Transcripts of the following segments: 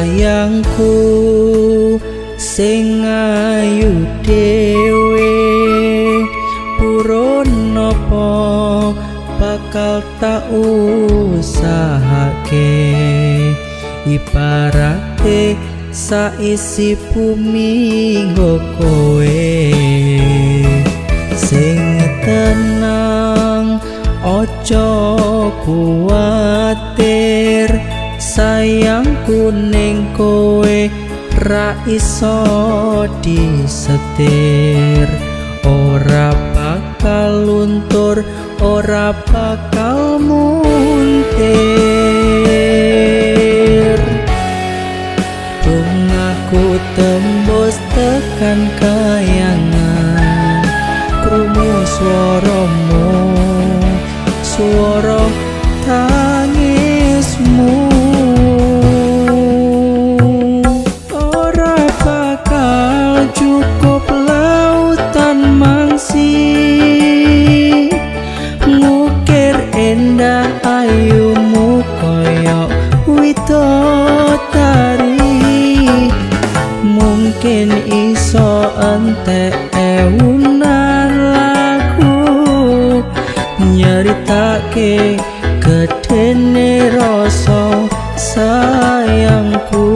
Sayangku sing ayu dhewe, purun apa bakal tak usahake, ibarate saisi bumi nggo kowe. Sing tenang, ojo kuwatir, sayangku ning kowe ra iso disetir. Ora bakal luntur, ora bakal muntir. Bungaku tembus tekan kayangan, krungu swaramu, swara tangismu. Ora bakal cukup lautan mangsi ngukir endah ayumu kaya widodari. Mungkin iso entek ewunan lagu nyeritake gedene rasa sayangku.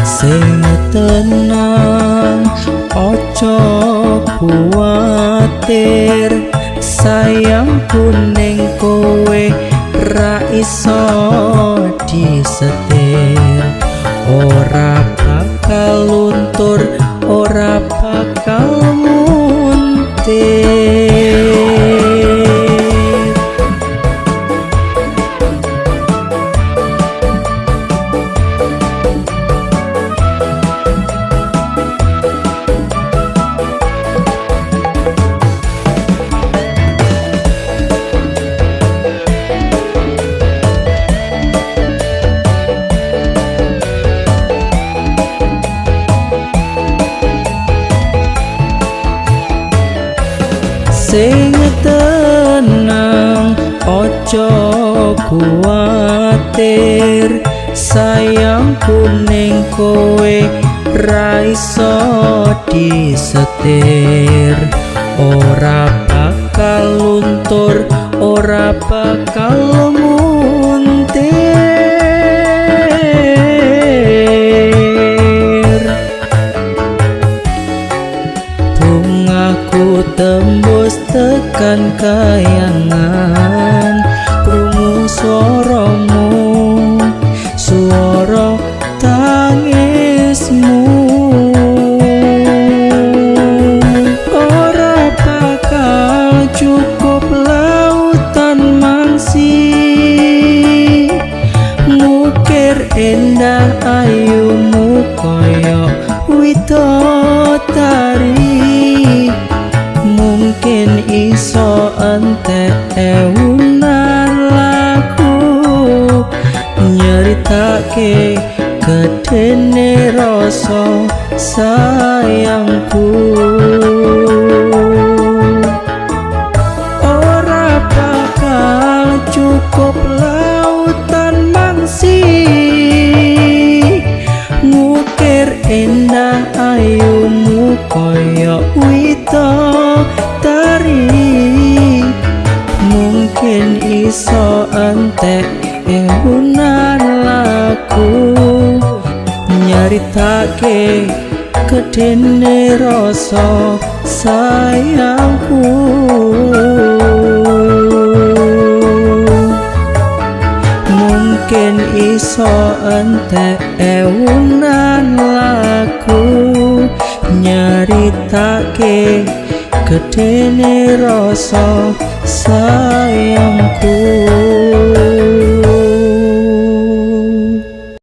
Sing tenang, ojo kuwatir, sayangku ning kowe ra iso disetir. Ora bakal luntur, ora bakal muntir. Sing tenang, ojo kuwatir, sayangku ning kowe ra iso disetir. Ora bakal luntur, ora bakal muntir. Bungaku tembus tekan kayangan, krungu swaramu, swara tangismu. Ora bakal cukup lautan mangsi ngukir endah ayumu kaya widodari. Mungkin iso entek ewunan lagu nyeritake gedene rasa sayangku. Ora bakal cukup lautan mangsi ngukir endah ayumu kaya widodari. Mungkin iso entek ewunan lagu nyeritake gedene rasa sayangku. Mungkin iso entek ewunan lagu nyeritake gedene rasa sayangku.